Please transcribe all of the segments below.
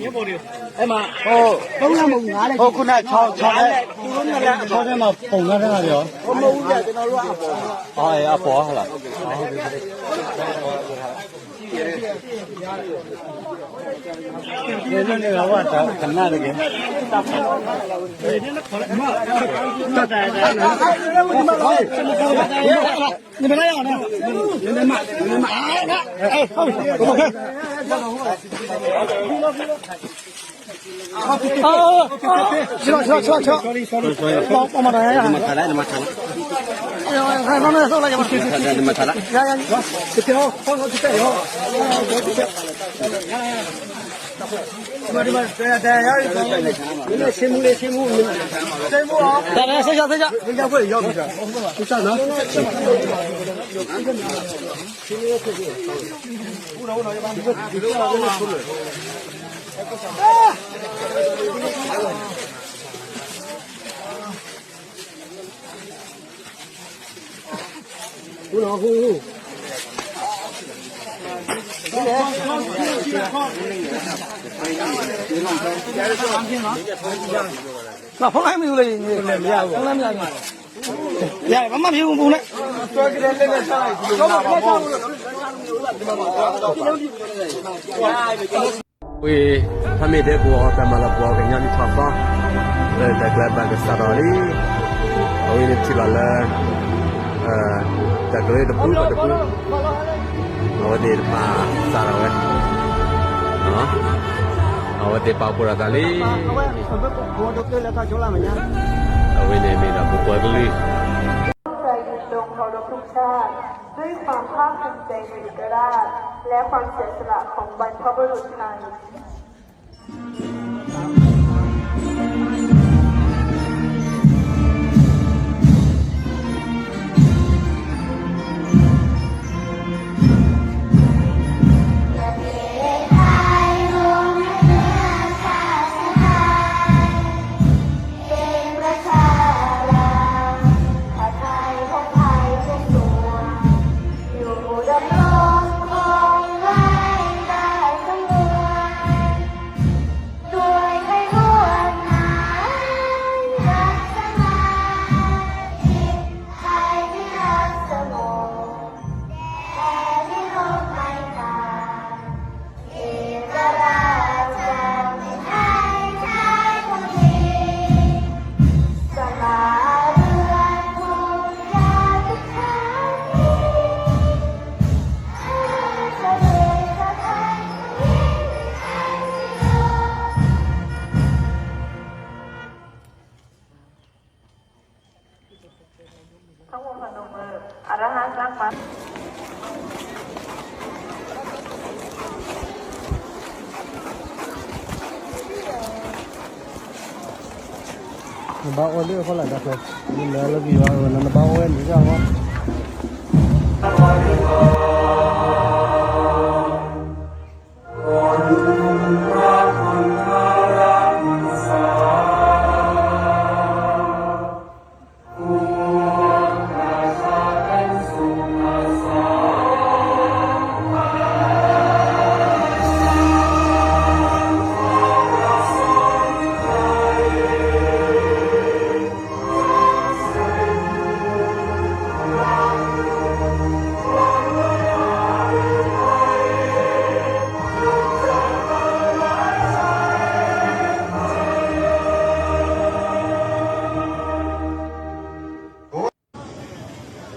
အဲ့မှာဟိုသုံးလမ်းမဟုတ်ငါးလမ်းဟိုခုနချောင်းချောင်းထဲချောင်းထဲမှာပုံထားတာလေဟိုမဟုတ်ဘူးကျွန်တော်တို့ကအပေါ်အော်အေးအပေါ်ဟုတ်လားဒီနေ့ကတော့ကနါတကယ် 你们那样的，你们骂，你们骂，哎，哎，好，OK。啊，啊，啊，啊，去了，去了，去了，去了。帮，帮忙打压一下。哎呀，哎呀，哎呀，哎呀，哎呀，哎呀，哎呀。 ဖုန်းလိုင်းမယူလေဖုန်းလိုင်းမယူရဘာမှမယူဘူးနဲ့ ဝေး ถ้ามีเด็กบัวแต่มาละบัวกันยามที่ชอบฟ้าเลยแต่แกลบานก็สะดอลีเอาไว้ในที่ละเลยเอ่อแต่ก็เลยตะปูตะปูเอาไว้เดปาสาระไว้เนาะเอาไว้เดปาปุระตาลีเอาไว้เอาไว้บัวตะลี ด้วยความภาคภูมิใจในเอกราชและความเสียสละของบรรพบุรุษไทย ทั้งหมดพนมมือ อรหังสัมมา Nambah oil dia kau lah dah kau. Ini dah lagi wah, nambah oil ni kau.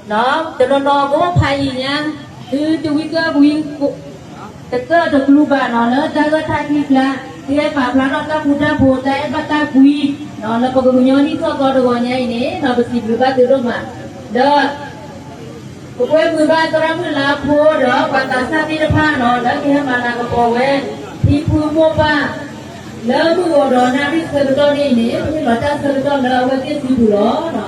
Nô, tơnô nô gô phai i nha, ư tơ wi kơ wi kơ tơ klu ba nô, lơ ta gơ thai kli pla, ti e pa pla nô ta kuda pô, ta e ba ta kui, nô, lơ pơ gơ nyo ni kơ kơ dơ gô nha i ne, nô, bơ si blu ba tơ rô ma. Dơ, pơ kue blu ba tơ ra mơ la pô, dơ, pa ta sa ti dơ pa nô, lơ ki he ma na kơ pô wen, ti phu mô pa, lơ mơ gô dơ na ri sơ dơ ni ne, ni lơ ta sơ dơ lơ wen ti si blu lô, nô.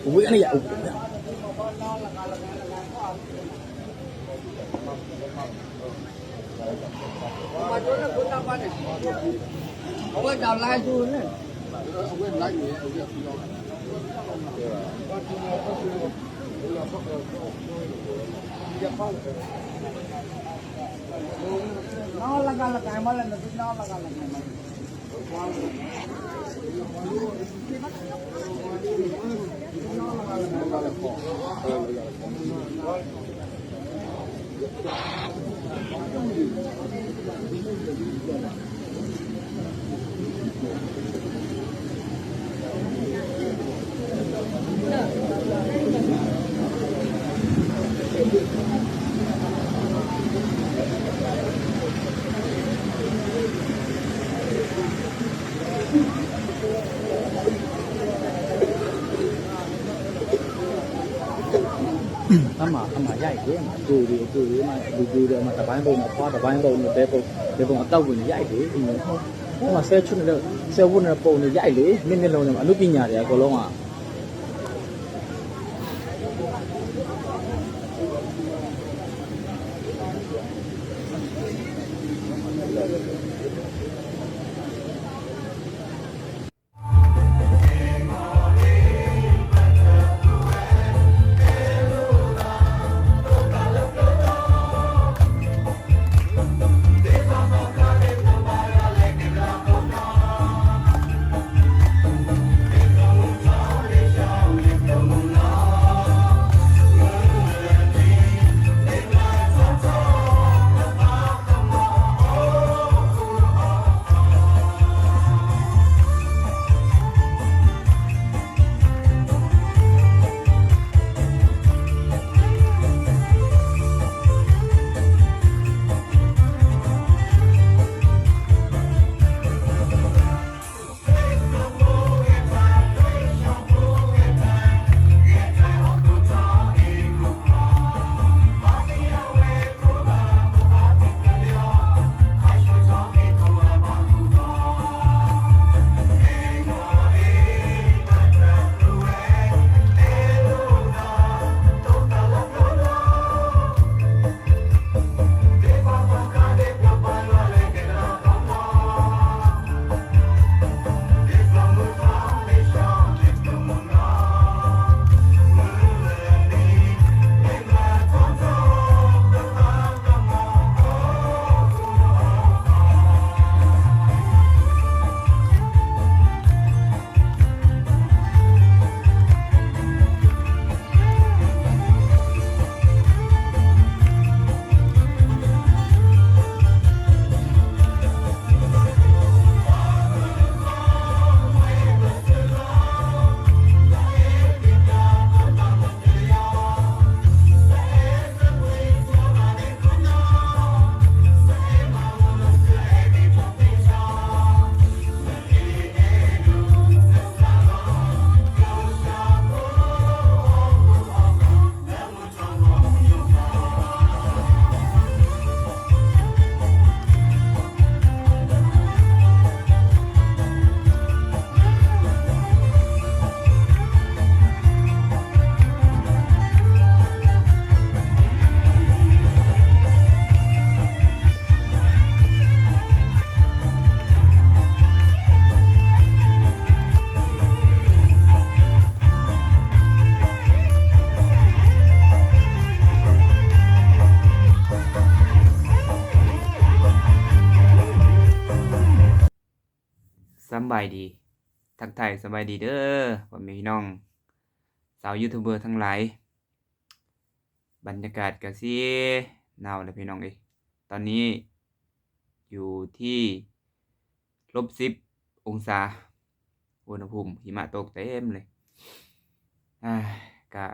โอ้ย อันนี้อย่า โอ้ย อย่า โอ้ย อย่า ອາມາ ອາມາໃຫຍ່ເດ້ ມາດູດີ ດູດີ ມາດູດີເດີ ມາຕະບາຍໂບນ ຄວ້າຕະບາຍໂບນ ເດໂບ ເດໂບ ອາເຕົ້າບຸນໃຫຍ່ເດ້ ອີ່ຫຍັງ ມາເຊວຊຸນເດີ ເຊວວຸນນະໂປນີ້ໃຫຍ່ເດ້ ເມັນເມັນລົງອະນຸປິນຍາເດ້ ກໍລົງອະ. ສຳບາຍດີ ທັກທາຍສະບາຍດີເດີ ພໍ່ແມ່ພີ່ນ້ອງຊາວຢູທູບເບີທັງຫຼາຍ. ບັນຍາກາດກະຊິໜາວແລ້ວພີ່ນ້ອງເອີຍ ຕອນນີ້ຢູ່ທີ່ລົບສິບອົງສາ ອຸນຫະພູມຫິມະຕົກເຕັມເລີຍ ອາ ກະ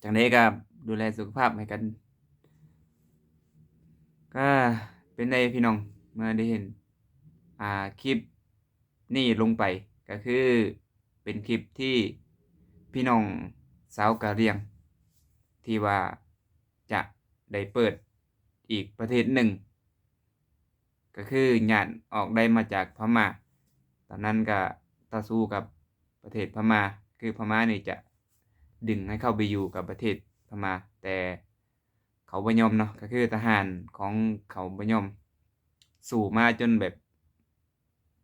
ຈັ່ງໃດກໍດູແລສຸຂະພາບໃຫ້ກັນ ກະເປັນໃດພີ່ນ້ອງ ເມື່ອໄດ້ເຫັນ ອາ ຄລິບນີ້ລົງໄປ ກໍຄືເປັນຄລິບທີ່ພີ່ນ້ອງຊາວກະຫຼ່ຽງ ທີ່ວ່າຈະໄດ້ເປີດອີກປະເທດໜຶ່ງ ກໍຄືຍ້າຍອອກໄດ້ມາຈາກພະມ້າ ຕອນນັ້ນກໍຕໍ່ສູ້ກັບປະເທດພະມ້າ ຄືພະມ້ານີ້ຈະດຶງໃຫ້ເຂົ້າໄປຢູ່ກັບປະເທດພະມ້າ ແຕ່ ເຂົາບໍ່ຍອມເນາະ ກໍຄືທະຫານຂອງເຂົາບໍ່ຍອມ ສູ້ມາຈົນແບບ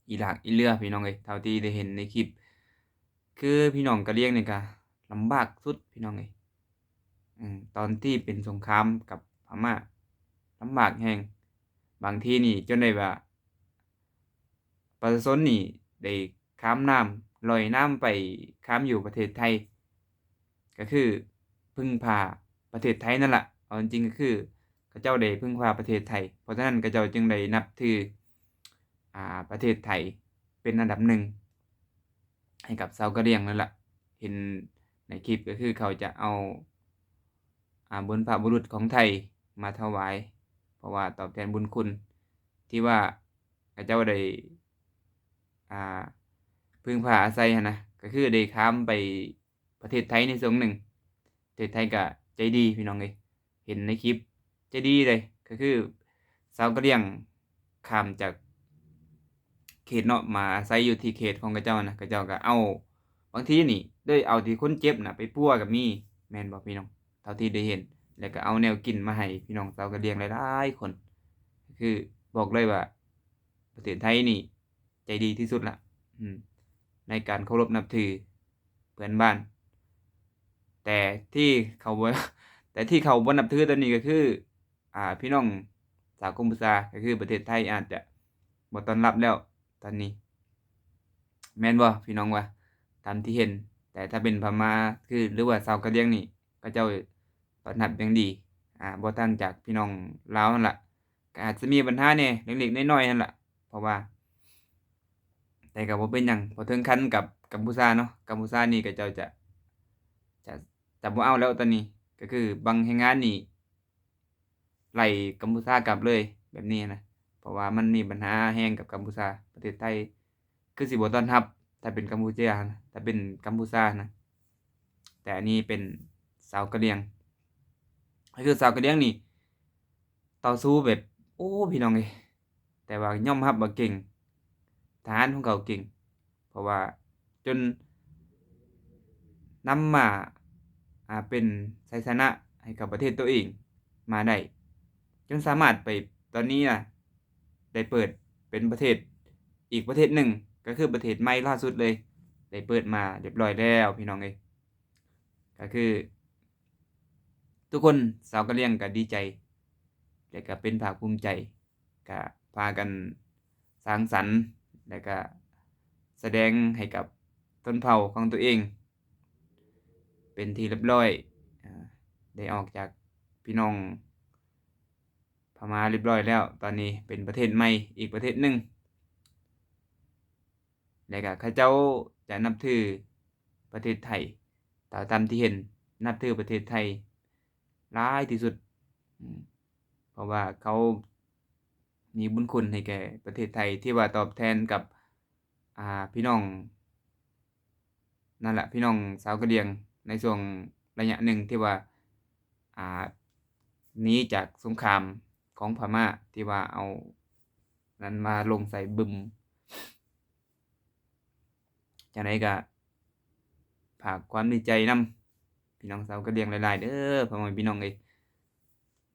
ອີຫຼາກອີເຫຼືອ ພີ່ນ້ອງເອີຍ. ເທົ່າທີ່ໄດ້ເຫັນໃນຄລິບ ຄືພີ່ນ້ອງກະຫຼຽງນີ້ກະລຳບາກສຸດ ພີ່ນ້ອງເອີຍ. ອືມ ຕອນທີ່ເປັນສົງຄາມກັບພະມ້າ ລຳບາກແຮງ. ບາງທີນີ້ຈົນໄດ້ວ່າ ປະຊາຊົນນີ້ໄດ້ຂ້າມນ້ຳ ລອຍນ້ຳໄປຂ້າມຢູ່ປະເທດໄທ ກໍຄືເພິ່ງພາປະເທດໄທນັ້ນລະ. ເອົາຈິງໆ ກໍຄືເຂົາເຈົ້າໄດ້ເພິ່ງພາປະເທດໄທ ເພາະສະນັ້ນເຂົາເຈົ້າຈຶ່ງໄດ້ນັບຖື ອ່າ ປະເທດໄທເປັນອັນດັບໜຶ່ງໃຫ້ກັບຊາວກະຫຼຽງນັ້ນລະ. ເຫັນໃນຄລິບກໍຄືເຂົາຈະເອົາ ອ່າ ບຸນພະບຸລຸດຂອງໄທມາຖວາຍ ເພາະວ່າຕອບແທນບຸນຄຸນທີ່ວ່າ ເຂົາເຈົ້າໄດ້ ອ່າ ເພິ່ງພາອາໄສຫັ້ນນະ ກໍຄືໄດ້ຂ້າມໄປປະເທດໄທໃນຊ່ວງໜຶ່ງ. ປະເທດໄທກໍໃຈດີ ພີ່ນ້ອງເອີຍ. ເຫັນໃນຄລິບ ໃຈດີເດ້ ກໍຄືຊາວກະຫຼຽງຂ້າມຈາກເຂດເນາະ ມາອາໄສຢູ່ທີ່ເຂດຂອງເຂົາເຈົ້ານະ ເຂົາເຈົ້າກໍເອົາ ບາງທີນີ້ໄດ້ເອົາທີ່ຄົນເຈັບນະໄປປົວກໍມີ ແມ່ນບໍ່ພີ່ນ້ອງ? ເທົ່າທີ່ໄດ້ເຫັນ ແລ້ວກໍເອົາແນວກິນມາໃຫ້ພີ່ນ້ອງຊາວກະຫຼຽງຫຼາຍໆຄົນ. ຄືບອກເລີຍວ່າ ປະເທດໄທນີ້ໃຈດີທີ່ສຸດລະ ອືມ ໃນການເຄົາລົບນັບຖືເພື່ອນບ້ານ. ແຕ່ທີ່ເຂົາບໍ່ ແຕ່ທີ່ເຂົາບໍ່ນັບຖືຕອນນີ້ກໍຄື ອ່າ ພີ່ນ້ອງຊາວກັມພູຊາ ກໍຄືປະເທດໄທອາດຈະບໍ່ຕ້ອນຮັບແລ້ວຕອນນີ້ ແມ່ນບໍ່ພີ່ນ້ອງວ່າ? ຕາມທີ່ເຫັນ ແຕ່ຖ້າເປັນພະມ້າ ຄື ຫຼືວ່າຊາວກະຫຼຽງນີ້ ເຂົາເຈົ້າຕ້ອນຮັບຢ່າງດີ ອ່າ ບໍ່ຕ່າງຈາກພີ່ນ້ອງລາວຫັ້ນລະ. ກໍອາດຈະມີບັນຫາແດ່ເລັກໆນ້ອຍໆຫັ້ນລະ ເພາະວ່າ ແຕ່ກໍບໍ່ເປັນຫຍັງ ເພາະເຖິງຂັ້ນກັບກັມພູຊາເນາະ ກັມພູຊານີ້ເຂົາເຈົ້າຈະ ຈະ ຈະບໍ່ເອົາແລ້ວຕອນນີ້ ກໍຄືບັງແຮງງານນີ້ ໄລ່ກັມພູຊາກັບເລີຍແບບນີ້ນະ ເພາະວ່າມັນມີບັນຫາແຮງກັບກັມພູຊາ. ປະເທດໄທຄືຊິບໍ່ຕ້ອນຮັບ ຖ້າເປັນກັມພູຊານະ ຖ້າເປັນກັມພູຊານະ. ແຕ່ອັນນີ້ເປັນຊາວກະຫຼຽງ ກໍຄືຊາວກະຫຼຽງນີ້ຕໍ່ສູ້ແບບ ໂອ້ ພີ່ນ້ອງເອີຍ ແຕ່ວ່າຍອມຮັບວ່າເກັ່ງ ທະຫານຂອງເຂົາເກັ່ງ ເພາະວ່າຈົນນຳມາ ອ່າ ເປັນໄຊຊະນະໃຫ້ກັບປະເທດຕົວເອງມາໄດ້ ຈົນສາມາດໄປ ຕອນນີ້ນະ ໄດ້ເປີດເປັນປະເທດອີກປະເທດໜຶ່ງ ກໍຄືປະເທດໃໝ່ລ່າສຸດເລີຍ ໄດ້ເປີດມາຮຽບຮ້ອຍແລ້ວ ພີ່ນ້ອງເອີຍ. ກໍຄືທຸກຄົນຊາວກະຫຼຽງກໍດີໃຈ ແລະ ກໍເປັນພາກພູມໃຈ ກະພາກັນສັງສັນ ແລະ ກະສະແດງໃຫ້ກັບຊົນເຜົ່າຂອງຕົວເອງເປັນທີ່ຮຽບຮ້ອຍ ອາ ໄດ້ອອກຈາກພີ່ນ້ອງພະມ້າຮຽບຮ້ອຍແລ້ວ ຕອນນີ້ເປັນປະເທດໃໝ່ອີກປະເທດໜຶ່ງ ແລະ ກະເຂົາເຈົ້າຈະນັບຖືປະເທດໄທ ຕາມທີ່ເຫັນ ນັບຖືປະເທດໄທຫຼາຍທີ່ສຸດ ອືມ ເພາະວ່າເຂົາມີບຸນຄຸນໃຫ້ແກ່ປະເທດໄທ ທີ່ວ່າຕອບແທນກັບ ອ່າ ພີ່ນ້ອງ ນັ້ນລະ ພີ່ນ້ອງຊາວກະຫຼຽງ ໃນຊ່ວງໄລຍະໜຶ່ງທີ່ວ່າ ອ່າ ໜີຈາກສົງຄາມຂອງພະມ້າ ທີ່ວ່າເອົານັ້ນມາລົງໃສ່ບຶມ. ຈັ່ງໃດກໍຝາກຄວາມດີໃຈນຳພີ່ນ້ອງຊາວກະຫຼຽງຫຼາຍໆເດີ້ ພໍ່ແມ່ພີ່ນ້ອງເອີຍ.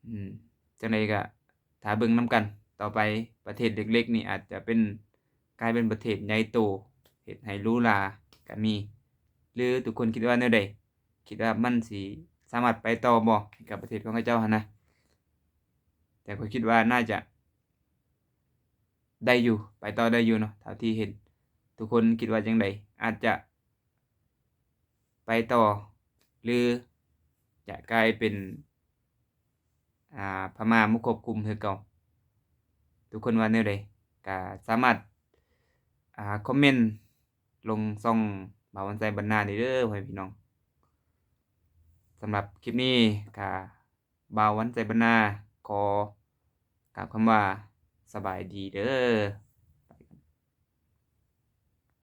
ອືມ ຈັ່ງໃດກໍຖ້າເບິ່ງນຳກັນຕໍ່ໄປ ປະເທດເລັກໆນີ້ອາດຈະເປັນ ກາຍເປັນປະເທດໃຫຍ່ໂຕ ເຮັດໃຫ້ຫຼູຫຼາກໍມີ ຫຼື ທຸກຄົນຄິດວ່າແນວໃດ? ຄິດວ່າມັນຊິສາມາດໄປຕໍ່ບໍ່ ໃຫ້ກັບປະເທດຂອງເຂົາເຈົ້າຫັ້ນນະ? ແຕ່ຂ້ອຍຄິດວ່າໜ້າຈະໄດ້ຢູ່ ໄປຕໍ່ໄດ້ຢູ່ເນາະ ເທົ່າທີ່ເຫັນ. ທຸກຄົນຄິດວ່າຈັ່ງໃດ? ອາດຈະໄປຕໍ່ ຫຼື ຈະກາຍເປັນ ອ່າ ພະມ້າມາຄວບຄຸມຄືເກົ່າ? ທຸກຄົນວ່າແນວໃດ? ກະສາມາດ ອ່າ ຄອມເມັນລົງຊ່ອງບ່າວວັນໄຊບັນນາໄດ້ເດີ້ ພໍ່ແມ່ພີ່ນ້ອງ. ສຳລັບຄລິບນີ້ກະ ບ່າວວັນໄຊບັນນາ ຂໍກາບຄຳວ່າສະບາຍດີເດີ້.